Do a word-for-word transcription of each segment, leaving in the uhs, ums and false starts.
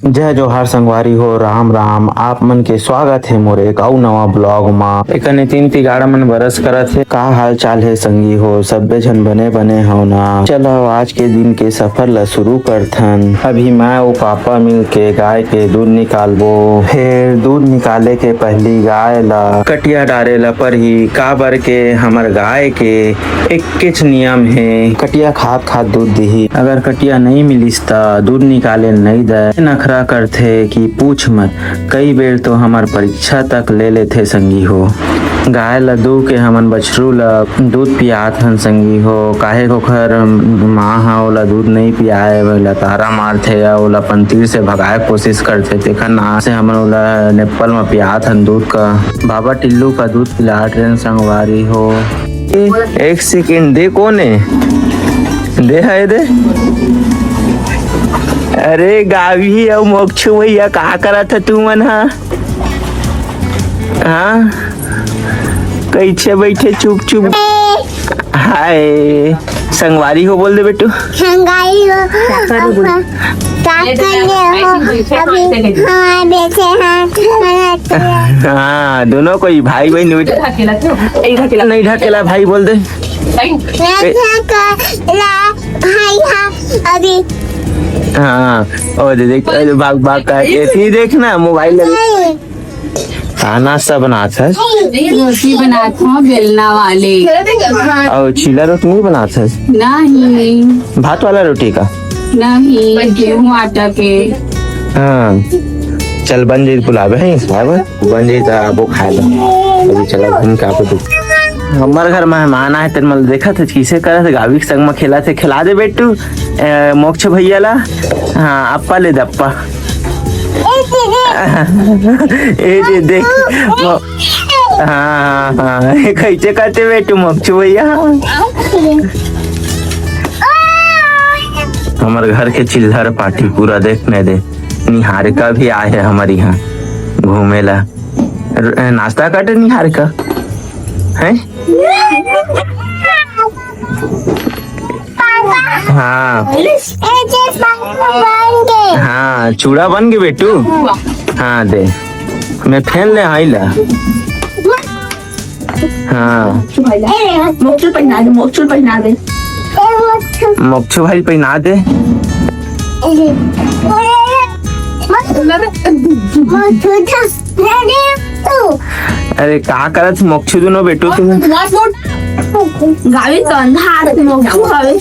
जय जोहार संगवारी हो, राम राम। आप मन के स्वागत हे मोर एक अउ नवा vlog मा। एकने तीन तिगाड़ा मन बरस करत हे। का हाल चाल हे संगी हो? सब्बे झन बने बने हव ना? चलो आज के दिन के सफर ला शुरू करथन। अभी मैं अउ पापा मिल के गाय के दूध निकालबो। फिर दूध निकाले के पहली गाय ला कटिया डारे ला परही, काबर के हमर गाय के एक्केच नियम हे, कटिया खात खात दूध दिही। अगर कटिया नइ मिलिस त दूध निकाले नइ दय। नखरा करथे कि पूछ मत, कई बेर तो हमर परीक्षा तक ले लेथे संगी हो। गाय ल दू के हमन बछरू ल दूध पियात हन संगी हो, काहे के ओखर माँ ह ओला दूध नइ पियाए, ओला तारा मारथे या ओला अपन तीर से भगाए के कोशिश करथे, तेखर नाम से हमन ओला नेप्पल म पियात हन दूध का। बाबा टिल्लू का दूध पिलात रेन संगवारी हो। ए, एक सेकंड दे, कोन ए? दे है दे। अरे गावी अउ मोक्षू भैया, का करत ह तू मन ह? हाँ, कइसे बइठे चुप चुप? हाय, संगवारी हो बोल दे बेटू। संगवारी हो। का कर रहे हो? का कर रहे हो? अभी हाँ, बैठे हैं, खाना खा रहे हैं। हाँ, दोनों कोई भाई बहन बेटा। नहीं ढकेला भाई बोल दे। मैं ए- ढकेला भाई हाँ अभी। हाँ, ओ दे देख, अरे भाग भाग का, एती देख ना मोबाइल ले। नहीं। का नाश्ता बनात हस? रोटी बनात हूँ बेलना वाले। अउ चीला रोटी नहीं बनात हस? नहीं। भात वाला रोटी का? नहीं, गेहूं आटा के। हाँ, चल बन जाई, बुलावे हैं, बराबर? बन जाई त आबो खाए ला। अभी चला घूम के आबो तू। हमर घर मेहमान आए, तेन मन देखत हे, किसे करत हे, गावी के संग में खेलत हे, खिला दे बेटू, ए, मोक्ष भैया ला। हाँ, अप्पा ले दे, अप्पा। ए दे, देख। मो-, हाँ, हाँ, हाँ। ये कैसे करते बेटू मोक्ष भैया? हमर घर के चिल्हर पार्टी पूरा देखने दे। निहारिका भी आए है हमर यहाँ घूमे ला। र-, नाश्ता करते निहारिका? हैं? हाँ। हाँ, चूड़ा बन गे बेटू। हाँ, दे। मैं फेन ले आई ला। हाँ। मोक्ष पहना दे, मोक्ष पहना दे। मोक्ष भाई पहना दे। अरे का करत मोक्ष दोनों बेटू तुम? गावी तो अंधार मोक्ष हवे।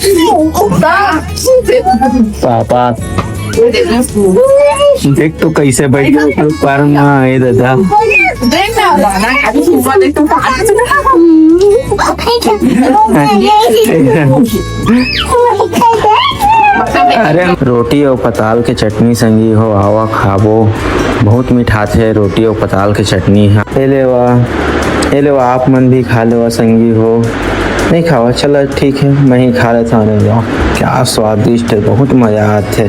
पापा। देख तो कैसे बैठ गए ऊपर में, ए दादा। अरे रोटी अउ पताल के चटनी संगी हो, आवा खाबो। बहुत मिठाथे रोटी अउ पताल के चटनी ह। ए लेवा, ए लेवा, आप मन भी खा लेवा संगी हो। नहीं खावा, चला ठीक है, मैं ही खा लेता हूँ। अरे वाह, क्या स्वादिष्ट है, बहुत मजा आथे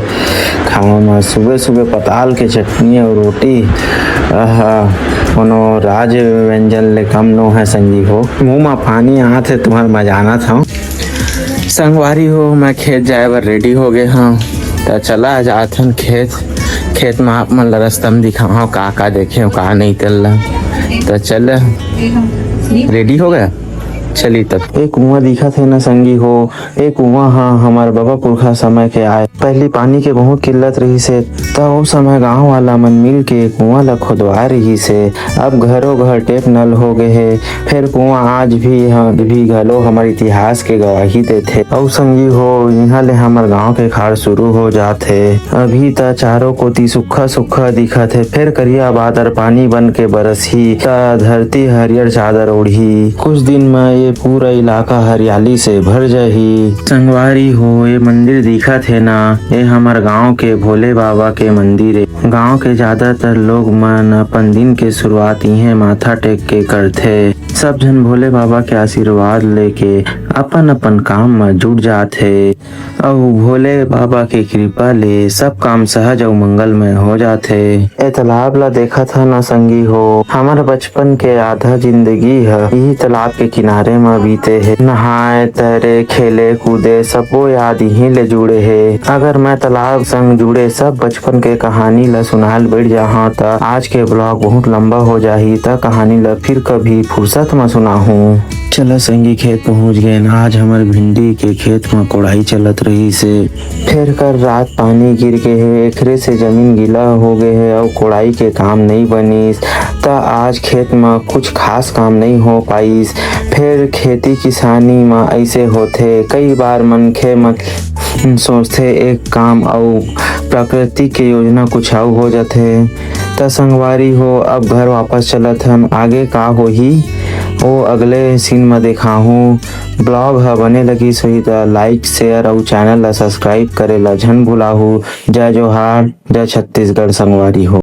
खावा में। सुबह सुबह पताल के चटनी अउ रोटी, आहा, कोनो राज व्यंजन ले कम नो है संगी हो। मुंह में पानी आथे, तुम्हार मजा आना था। संगवारी हो, मैं खेत जाए बर रेडी हो गए हूँ, त चला जात हन खेत। खेत में आप मन ला रस्ता में दिखाहूँ, का का देखे हूँ, का नहीं तेला। त चल, रेडी हो गया, चली तब। एक कुआं दिखत है ना संगी हो, ए कुआं ह हमर बबा पुरखा समय के आय। पहिली पानी के बहुत किल्लत रिहिस हे, त ओ समय गांव वाला मन मिल के कुआं ल खोदवाय रिहिस हे। अब घरो घर टेप नल हो गे हे, फेर कुआं आज भी ह, भी घलो हमर इतिहास के गवाही देथे। अउ संगी हो, इहां ले हमर गांव के खाड़ शुरू हो जात हे। अभी त चारों कोति सुक्खा सुक्खा दिखत हे, फेर करिया बादर पानी बन के बरसही, त धरती हरियर चादर ओढ़ही। कुछ दिन म ये पूरा इलाका हरियाली से भर जाही। संगवारी हो, ये मंदिर दिखत हे ना, ये हमर गांव के भोले बाबा के मंदिर ए। गांव के ज्यादातर लोग मन अपन दिन के शुरुआत इहें माथा टेक के करथे। सब झन भोले बाबा के आशीर्वाद लेके अपन अपन काम म जुट जात हे। अउ भोले बाबा के कृपा ले सब काम सहज अउ मंगलमय हो जाथे। ए तालाब ला देखत ह ना संगी हो, हमर बचपन के आधा जिंदगी ह इही तालाब के किनारे म बीते हे। नहाए, तैरे, खेले, कूदे, सबो याद इही ले जुड़े हे। अगर मैं तालाब संग जुड़े सब बचपन के कहानी ला सुनाल बैठ जाहां, त आज के vlog बहुत लंबा हो जाही, त कहानी ला फिर कभी फुर्सत म सुनाहूं। चला संगी, खेत पहुंच गेन। आज हमर भिंडी के खेत म कोड़ाई चलत रहिस हे। फेर कर रात पानी गिर गे हे, एकरे से जमीन गीला हो गे हे अउ कोड़ाई के काम नइ बनिस, त आज खेत म कुछ खास काम नइ हो पाइस। फेर खेती किसानी म अइसे होथे, कई बार मनखे मन सोचथे एक काम अउ प्रकृति के योजना कुछ अउ हो जाथे। त संगवारी हो, अब घर वापस चलत हन, आगे का होही ओ अगले scene म देखाहूं। Vlog ह बने लगिस होही त like, share अउ channel ला subscribe करे ला झन भुलाहू। जय जोहार, जय छत्तीसगढ़ संगवारी हो।